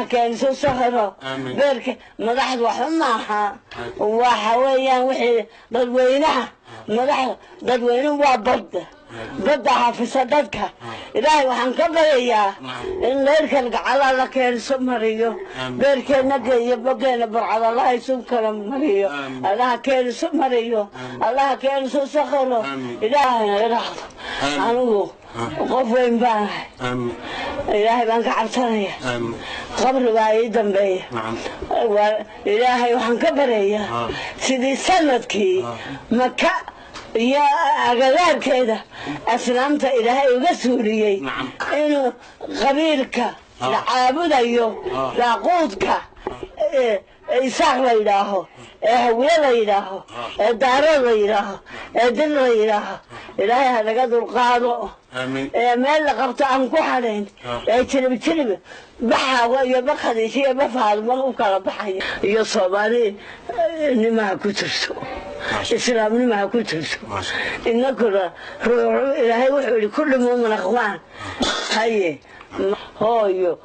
Keenso sakhiro beerka madaxdu waxba maaha. Waxa weeyaan wixii dadweynaha madax, dadweynuhu waa badda, badda xafisa dadka. Ilaahay waxaan ka baryayaa in leyrkan gacalaa la keenso mariyo, beerkeenna geeyo, bogeena burcad Allaha isu kala mariyo, Allaha keenso mariyo, Allaha keenso sakhiro. Ilaahay idhaahdo, anigu qof weyn baanahay, Ilaahay baan ka cabsanaya, qabri baa ii dambeeya. Ilaahay waxaan ka baryayaa sidii sanadkii Maka iyo agagaarkeeda asnaamta Ilaahay uga suuliyey inuu qabiilka la caabudayo, daaquudka Isaaq la yidhaaho, ee Hawiye la yidhaaho, ee Daarood la yidhaaho, ee Dir la yidhaaho, Ilaahay ha naga dulqaado, ee meel la qabto aan ku hadhayn, ee jilib jilib baxaago iyo bakhadiisha iyo bafaadma u kala baxaya, iyo Soomaali nimaha ku jirto, islaamnimaha ku jirto. Inakuna Ilaahay wuxuu yihi kulli muumin akhwaan. Haye hooyo,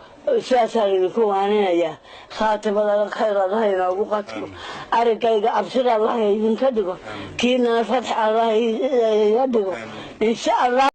sidaasaan idinku waaninayaa. Khaatimada khayr Allah inoogu qatmo, arinkayga abshir Allah idinka dhigo, kiinana fatx Allah iga dhigo, insha Allah.